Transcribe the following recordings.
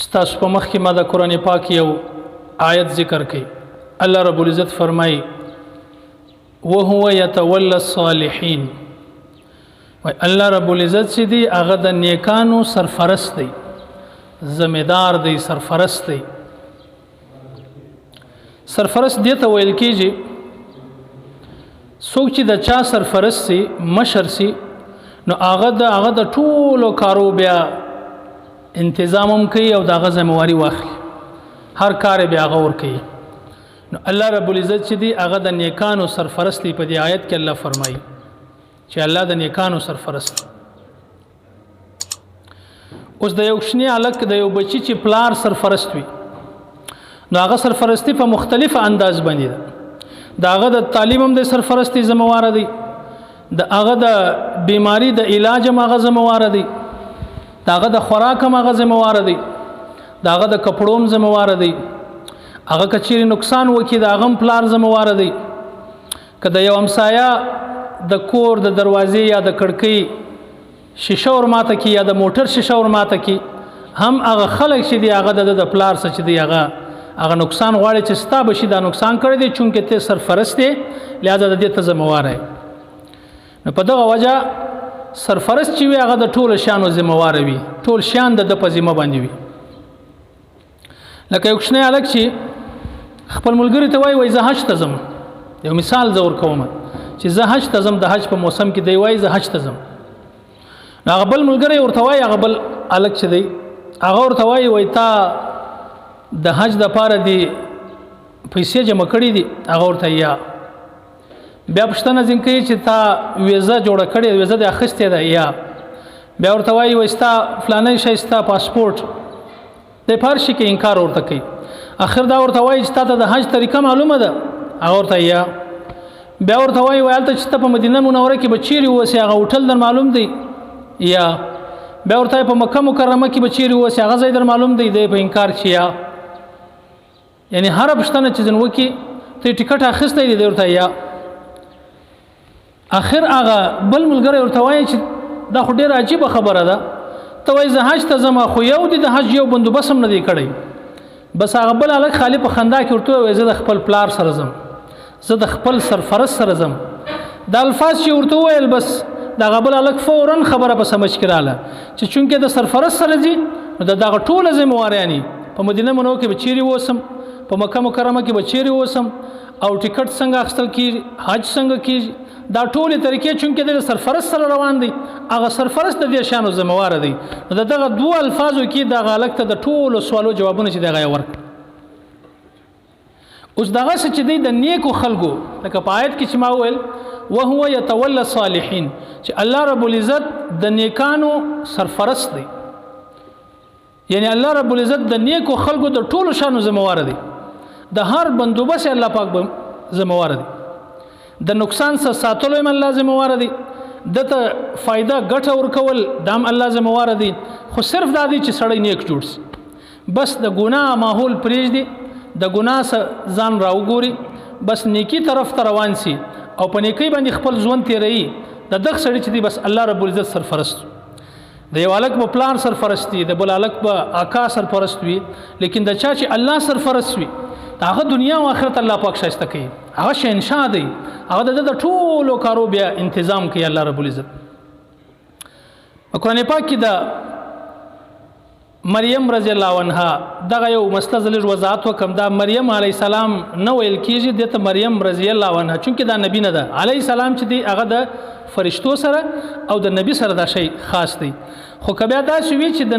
ستاسو په مخ کې ما د قرآن پاک یو آیت ذکر کړي. الله رب العزت فرمایي وهو يتولى الصالحين. وای الله رب العزت چې دی هغه د نیکانو سرفرست دی، ذمہ دار دی، سرفرست دی. سرفرست دی ته ویل کیږي څوک چې د چا سرفرست سي، مشر سي، نو هغه د ټولو کارو بیا انتظام هم کوي او د هغه ذمه واري واخلي، هر کار بیا هغه ورکوي. نو الله رب العزت چې دی هغه د نیکانو سرفرست دی. په دې آیت کې الله فرمایي چې الله د نیکانو سرفرست. اوس د یو کوچني هلک، د یو بچي چې پلار سرفرست وي، نو هغه سرفرستی په مختلف انداز باندې ده. د هغه د تعلیم هم د سرفرستی ذمه وار دی، د هغه د بیماری د علاج هم هغه ذمه وار دی، د هغه د خوراک هم هغه ذمه وار دی، د هغه د کپړو هم ذمه وار دی. هغه که چیرې نقصان وکړي د هغه هم پلار ذمه وار دی. که د یو همسایه د کور د دروازې یا د کړکۍ شیشه ور ماته کړي یا د موټر شیشه ور ماته کړي، هم هغه خلک چې دی هغه د پلار څخه چې دی هغه نقصان غواړي چې ستا بشي دا نقصان کړی دی، چونکه ته سرفرست دی، لهذا د دې ته ذمه وار یې. نو په دغه وجه سرفرست چې وي هغه د ټولو شیانو ذمه وار وي، ټول شیان د ده په ذمه باندې وي. لکه یو کوچنی هلک چې خپل ملګري ته وایي وایي زه حج ته ځم، یو مثال زه ورکوم چې زه حج ته ځم، د حج په موسم کې دی وایي زه حج ته ځم. نو هغه بل ملګری ورته وایي، هغه بل هلک چې دی هغه ورته وایي وایي تا د حج دپاره دې پیسې جمع کړې دي؟ هغه ورته یا. بیا پوښتنه ځین کوي چې تا ویزه جوړه کړې، ویزه دې اخیستې ده؟ یا. بیا ورته وایي وایي ستا فلانی شی، ستا پاسپورټ د په هر شي کې انکار ورته کوي. اخر دا ورته وایي چې تا ته د حج طریقه معلومه ده؟ هغه ورته یا. بیا ورته وایي وایي هلته چې ته په مدینه منوره کې به چیرې اوسې هغه هوټل در معلوم دی؟ یا. بیا ورته په مکه مکرمه کې به چیرې اوسې هغه ځای در معلوم دی؟ دی په انکار چې یا. یعنی هره پوښتنه چې ځین وکړي ته ټیکټ اخیستی دی؟ دی ورته یا. اخر هغه بل ملګری ورته وایي چې دا خو ډېره عجیبه خبره ده، ته وایي زه حج ته ځم، خو یو دی د حج یو بندوبست هم نه دی کړی. بس هغه بل هلک خالي په خندا کې ورته ووایي زه د خپل پلار سره ځم، زه د خپل سرفرست سره ځم. دا الفاظ چې ورته وویل بس د هغه بل هلک فورا خبره په سمجھ کې راله چې چونکې د سرفرست سره ځي نو د دغه ټوله ذمهواریانې په مدینه منوره کې به چیرې اوسم، په مکه مکرمه کې به چیرې اوسم، او ټیکټ څنګه اخیستل کیږي، حج څنګه کیږي، دا ټولې طریقې چونکې د سرفرست سره روان دی، هغه سرفرست د دې شیانو ذمه وار دی. نو د دغه دوو الفاظو کې دغه هلک ته د ټولو سوالو جوابونه چې دغه یې ورکړ. اوس دغه څه چې دی د نیکو خلکو، لکه په آیت کې چې ما وویل وهو یتولى الصالحین، چې الله رب العزت د نیکانو سرفرست دی، یعنی الله رب العزت د نیکو خلکو د ټولو شانو ذمه وار دی، د هر بندوبست الله پاک به ذمه وار دی، د نقصان څخه ساتلو هم الله ذمه وار دی، دته فایده ګټه ورکول دام الله ذمه وار دی. خو صرف دا دی چې سړی نیک جوړ سي، بس د ګناه ماحول پرېږدي، د ګناه څخه ځان راوګوري، بس نیکی طرف ته روان سي او په نیکۍ باندې خپل ژوند تېروي. د دغه سړي چې دی بس الله رب العزت سرفرست. د یو هلک به پلار سرفرست وي، د بل هلک به آقا سرپرست وي، لیکن د چا چې الله سرفرست وي د هغه دنیا او آخرت الله پاک ښایسته کوي، هغه شهنشاه دی، هغه د ده د ټولو کارو بیا انتظام کوي الله رب العزت. په قرآن پاک کې د مریم رضی الله عنها دغه یو مسله زه لږ وضاحت وکړم. دا مریم علیه السلام نه ویل کیږي، دې ته مریم رضی الله عنها، چونکې دا نبی نه ده. علیه السلام چې دی هغه د فرشتو سره او د نبی سره دا شی خاص دی. خو که بیا داسې وي چې د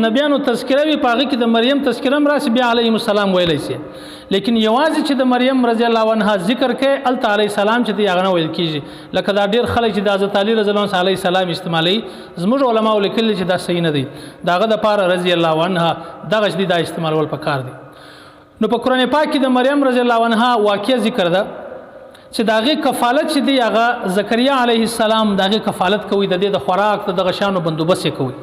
نبیانو تذکره وي، په هغه کې د مریم تذکره هم راسي، بیا علیهم السلام ویلی سي. لیکن یوازې چې د مریم رضی الله عنها ذکر کوي، هلته علیه السلام چې دی هغه نه ویل کیږي. لکه دا ډېر خلک چې د حضرت علي رضی الله عنه علیه السلام استعمالوي، زموږ علماو لیکلي چې دا صحیح نه دی. د هغه دپاره رضی الله عنها دغه چې دی دا استعمالول پکار دی. نو په قرآن پاک کې د مریم رضی الله عنها واقعه ذکر ده چې د هغې کفالت چې دی هغه زکریا علیه السلام د هغې کفالت کوي، د دې د خوراک د دغه شیانو بندوبست یې کوي.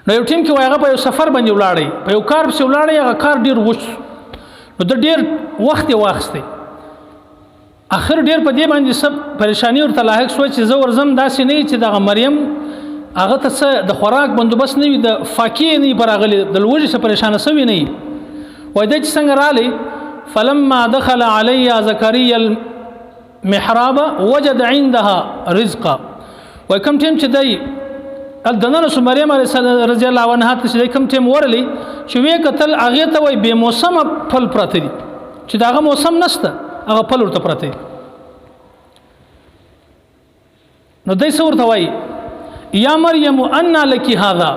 نو یو ټیم کې وایي هغه په یو سفر باندې ولاړی، په یو کار پسې ولاړی، هغه کار ډېر وچ شو، نو د ډېر وخت یې واخیستی. اخر ډېر په دې باندې سب پریشانی ورته لاحق شوه چې زه ورځم، داسې نه چې دغه مریم هغه ته څه د خوراک بندوبست نه وي، د فاکې نه وي پر راغلي، د لوږې څخه پریشانه سوي نه وي. وایي دی چې څنګه راغلی، فلما دخل علی زکریا المحراب وجد عندها رزقا. وایي کوم ټیم چې دی دننه سو مریم رضی الله عنها ته چې دی کوم ټیم ورلی چې ویې کتل هغې ته، وایي بې موسمه پل پراته دي، چې د هغه موسم نشته، هغه پل ورته پراته دي. نو دی څه ورته وایي؟ یا مریم انا لک هذا،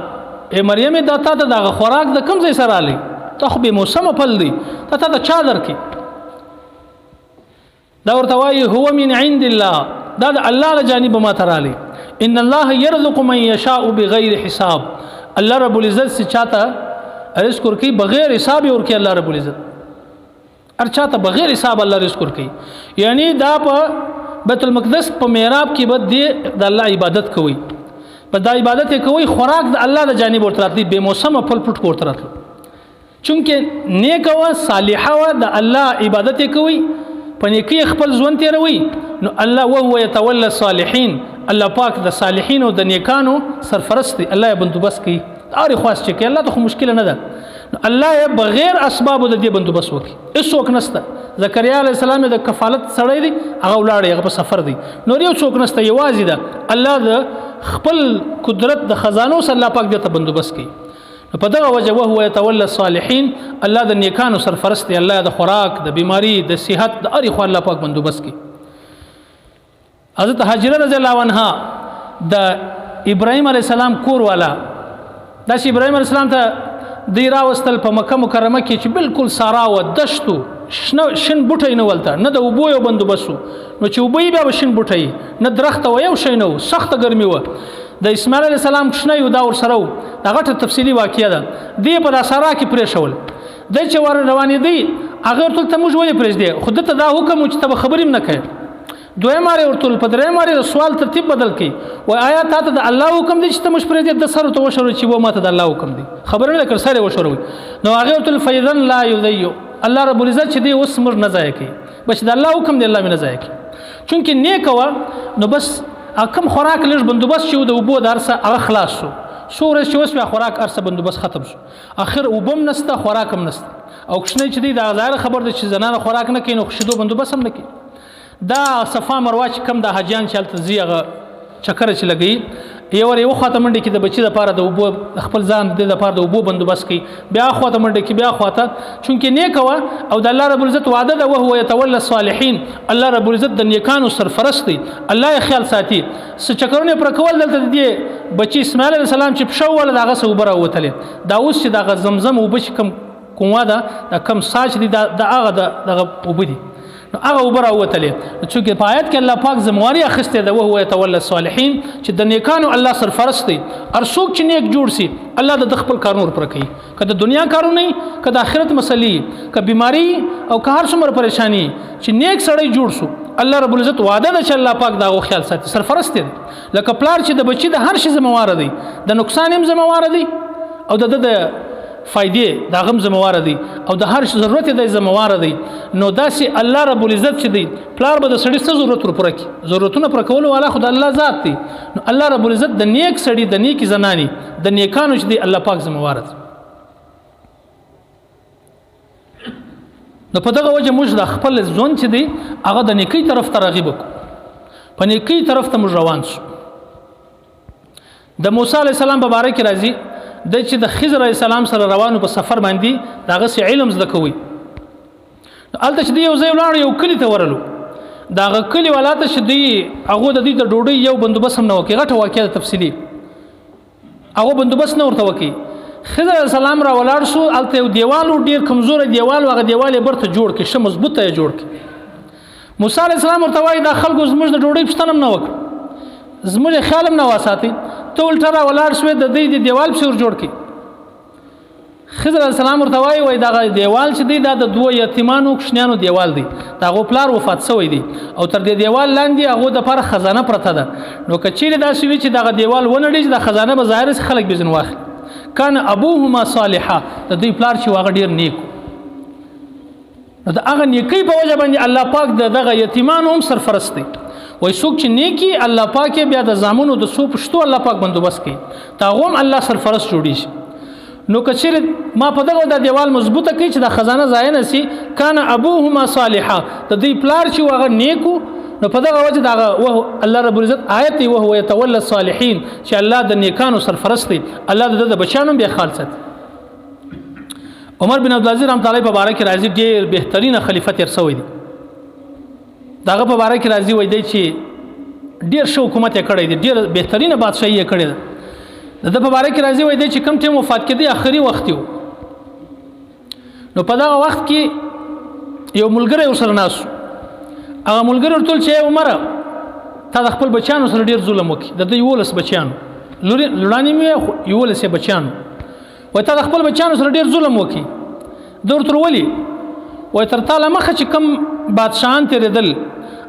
ای مریم دا تا ته دغه خوراک د کوم ځای سره راغلی؟ ته خو بې موسمه پل دی، تا ته چا درکې؟ دا ورته وایي هو من عند الله، دا د الله له جانبه ما ته راغلی. ان الله يرزق من يشاء بغیر حساب. الله رب العزت چې چاته رزق ورکوي بغیر حساب یې ورکوي. الله رب العزت هر چاته بغیر حساب الله رزق ورکوي. یعنی دا په بیت المقدس په محراب کې به دی د الله عبادت کوي، په دا عبادت یې کوي، خوراک د الله د جانب ورته راتلی، بې موسمه پل پټ ورته راتلو. چونکه نیکه وه، صالحه وه، د الله عبادت یې کوي، په نیکۍ خپل ژوند تېروي، نو الله وهو یتولی الصالحین، الله پاک د صالحینو د نیکانو سرفرست دی، الله یې بندوبست کوي. هرې خواست چې کوي الله ته خو مشکله نه ده. نو الله یې بغیر اسبابو د دې بندوبست وکړي. هېڅوک نشته، زکریا علیه السلام یې د کفالت سړی دی، هغه ولاړی، هغه په سفر دی، نور یو څوک نشته، یوازې ده. الله د خپل قدرت د خزانو سره الله پاک دې ته بندوبست کوي. نو په دغه وجه وهو یتولی الصالحین، الله د نیکانو سرفرست دی. الله د خوراک، د بیماری، د صحت، د هرې خوا الله پاک بندوبست کوي. حضرت هاجره رضی الله عنها د ابراهیم علیه السلام کور والا، داسې ابراهیم علیه السلام ته دی راوستل په مکه مکرمه کې چې بالکل سارا و دشتو، شنه شین بوټی نه ولته، نه د اوبو یو بندوبست و، نو چې اوبه یې بیا به شین بوټی، نه درخته و، یو شی نه و، سخته ګرمي وه. د اسماعیل علیه السلام کوچنی و، دا ورسره و. دا غټه تفصیلي واقعه ده. دی په دا سارا کې پرېښول. دی چې ور روانېدی هغه ورته ته موږ ولې پرېږدې؟ خو ده ته دا حکم و چې ته به خبرې هم نه کوې. دویم وارې ورته په دریم وارې د سوال ترتیب بدل کړي، وایي آیا تا ته د الله حکم دی چې ته موږ پرېږدې؟ د سر ورته وښوروي چې و ما ته د الله حکم دی، خبره نه کړ، سر یې وښوروي. نو هغې ورته فاذا لا یضیع، الله رب العزت چې دی اوس موږ نه ضایع کوي، بس د الله حکم دی، الله مې نه ضایع کوي. چونکې نیکه وه، نو بس کم خوراک لږ بندوبست چې و د اوبو د هر څه هغه خلاص شو. څو ورځې چې وسوې خوراک هر څه بندوبست ختم شو، اخر اوبه هم نشته، خوراک هم نشته، او کوچنی چې دی دا ظاهره خبر ده چې زنانه خوراک نه کوي نو شیدو بندوبست هم نه کوي. دا صفا مروه چې کم د حاجیان چې هلته ځي هغه چکر چې لګوي، یو ور یو خواته منډه کې د بچي دپاره د اوبو، خپل ځان د دې دپاره د اوبو بندوبست کوي، بیا خواته منډه کې، بیا خواته. چونکې نیکه وه او د الله رب العزت وعده ده وهو یتولی الصالحین، الله رب العزت د نیکانو سرفرست دی، الله یې خیال ساتي. څه چکرونه یې پر کول، دلته د دې بچي اسماعیل علیه السلام چې پښه ووهله د هغه څه اوبه راووتلې. دا اوس چې دغه زمزم اوبه چې کوم کوه ده، دا کم سا چې دی، دا هغه دغه اوبه دي، نو هغه اوبه راووتلې. چونکې په آیت کې الله پاک ذمهواري اخیستې ده وهو یتولی الصالحین، چې د نیکانو الله سرفرست دی. هر څوک چې نیک جوړ سي الله د خپل کارونه ورپوره کوي، که د دنیا کارونه، که د آخرت مسلې، که بیماری او که هر څومره پریشانی، چې نیک سړی جوړ سو الله رب العزت وعده ده چې الله پاک د هغو خیال ساتي، سرفرست دی. لکه پلار چې د بچي د هر شي ذمهواره دی، د نقصان هم ذمهواره دی او د ده د فایدې د هغه هم ذمهواره دی او د هر ضرورت دی ذمهواره دی. نو داسې الله رب العزت چې دی پلار به د سړي څه ضرورت ورپوره کړي، ضرورتونه پوره کولو والا خو د الله ذات دی. نو الله رب العزت د نیک سړي، د نیکې زنانې، د نیکانو چې دی الله پاک ذمهواره دی. نو په دغه وجه موږ د خپل ژوند چې دی هغه د نیکۍ طرف ته راغب کړو، په نیکۍ طرف ته موږ روان شو. د موسی علیه السلام په باره کې راځي د چې د خضر علیه السلام سره روانو په سفر باندې د هغه سي علم زده کوي. هلته چې دی یو ځای ولاړ، یو کلي ته ورلو، د هغه کلي والا ته چې دی هغو د دوی د ډوډۍ یو بندوبست هم نه وکړي، غټه واقعه ده تفصیلي، هغو بندوبست نه ورته وکړي. خضر علیه السلام را ولاړ شو، هلته یو دیوال و، ډېر کمزوری دیوال و، هغه دیوال یې برته جوړ کړي، ښه مضبوطه یې جوړ کړي. موسی علیه السلام ورته وایي دا خلکو زموږ د ډوډۍ پوښتنه هم نه وکړه، زموږ یې خیال هم نه وساتي، ته الټه را ولاړ شوې د دوی د دیوال پسې ور جوړ کړي. خضر علیه السلام ورته وایي، وایي دغه دیوال چې دی دا د دوو یتیمانو کوچنیانو دیوال دی، د هغو پلار وفات شوی دی او تر دې دیوال لاندې هغو دپاره خزانه پرته ده، نو که چیرې داسې وي چې دغه دیوال ونړېږي دا خزانه به ظاهره شي، خلک به ځینې واخلي. کان ابوهما صالحا، د دوی پلار چې هغه ډېر نیک و، نو د هغه نیکۍ په وجه باندې الله پاک د دغه یتیمانو هم سرفرست دی. وای څوک چې نیکی الله پاک بیا د زامنو د څو پښتو الله پاک بندوبست کوي، تا غوم الله سرفرست جوړی شي. نو کچیر ما په دغه د دیوال مضبوطه کوي چې د خزانه ځای نه سي، کان ابوهما صالحا، د دې پلار چې هغه نیکو، نو په دغه وجه دغه وه الله رب العزت آیت دی وهو يتولى الصالحین، چې الله د نیکانو سرفرست دی، الله د بچانو بیا خال ساتي. عمر بن عبد العزيز رحمت الله په باره کې راځي، ډیر بهترینه خلیفہ تیر شوی دی. دغه په باره کې راځي وای دی چې ډیر ښه حکومت یې کړی دی، ډیر بهترینه بادشاهي یې کړې ده. د ده په باره کې راځي وای دی چې کوم ټیم وفات کېدی اخري وخت یو، نو په دغه وخت کې یو ملګری ورسره ناست، هغه ملګری ورته وویل چې عمره تا د خپل بچیانو سره ډیر ظلم وکړي، د ده 11 بچیانو، لوڼانې مې 11 یې بچیانو، وایي تا د خپل بچیانو سره ډیر ظلم وکړي. ده ورته ولي؟ وایي تر تا له مخه چې کوم بادشاهان تېرېدل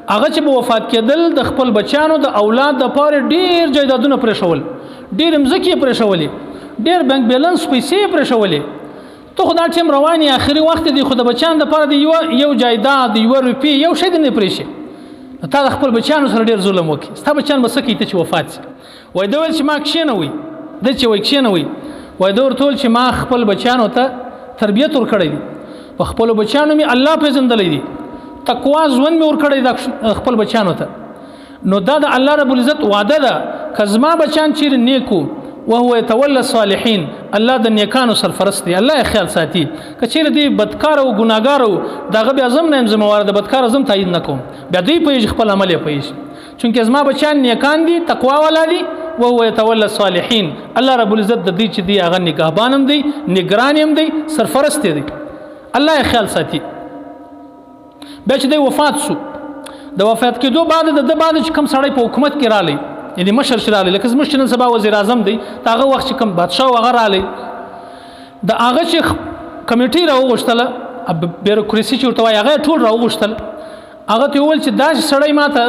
هغه چې به وفات کېدل د خپل بچیانو د اولاد دپاره ډېر جایدادونه پرېښول، ډېر مځکې یې پرېښولې، ډېر بانک بیلنس پیسې یې پرېښولې. ته خو دا ټیم روان یې، اخري وخت دی، خو د بچیانو دپاره د یو جایداد، یوه روپۍ، یو شی دې نه پرېښي. تا د خپل بچیانو سره ډېر ظلم وکړي، ستا بچیان به څه کوي ته چې وفات سي؟ وایي ده ویل چې ما کښېنوئ، ده چې وایي کښېنوئ، وایي ده ورته وویل چې ما خپل بچیانو ته تربیت ورکړی دی، په خپلو بچیانو مې الله پېژندلی دی، تقوا ژوند مې ورکړی دی خپل بچیانو ته. نو دا د الله رب العزت وعده ده که زما بچیان چیرې نیکو وهو يتولى الصالحین، الله د نیکانو سرفرست دی، الله یې خیال ساتي. که چیرې دی بدکار او ګناهګار و، د هغه بیا زم نه یم ذمهوار، د بدکار زم تایید نه کوم، بیا دوی پوهېږي خپل عمل یې پوهېږي، چونکې زما بچیان نیکان دي، تقوا والا دي، وهو يتولى الصالحین، الله رب العزت د دوی چې دی هغه نګهبان هم دی، نګران هم دی، سرفرست دی، الله یې خیال ساتي. بیا چې دی وفات سو، د وفات کېدو بعد د ده بعد چې کوم سړی په حکومت کې رالی، یعنی مشر چې رالی، لکه زموږ چې نن سبا وزیر اعظم دی، د هغه وخت چې کوم بادشاه هغه رالی، د هغه چې کمیټې راوغوښتله، بیروکراسي چې ورته وایي، هغه یې ټول راوغوښتل. هغه ته وویل چې داسې سړی ما ته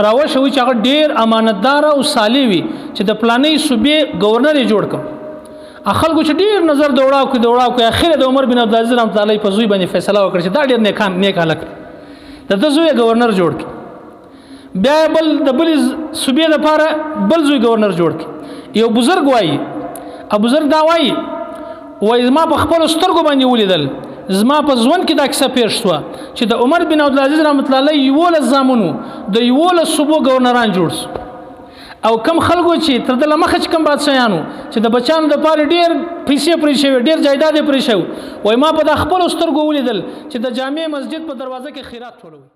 راوښوي چې هغه ډېر امانتدار او صالح وي، چې د پلانۍ صوبې ګورنر یې جوړ کړم. خلکو چې ډېر نظر دوړاو کړي دوړاو کړي، اخر د عمر بن عبدالعزیز رحمت الله علیه په زوی باندې فیصله وکړه چې دا ډېر نیک هلک دی، د ده زوی ګورنر جوړ کړي. بیا بل د بلې صوبې دپاره بل زوی ګورنر جوړ کړي. یو بزرګ وایي، او بزرګ دا وایي، وایي زما په خپلو سترګو باندې ولیدل، زما په ژوند کې دا کیسه پېښ شوه چې د عمر بن عبدالعزیز رحمت الله علیه 11 زامن وو، د 11 صوبو ګورنران جوړ سو. او کم خلکو چې تر ده له مخه چې کوم بادشاهان وو چې د بچیانو دپاره ډېر پیسې پرې شوې، ډېر جایداد یې پرې شوی، وایي ما په دا خپلو سترګو ولیدل چې د جامع مسجد په دروازه کې خیرات ټولوي.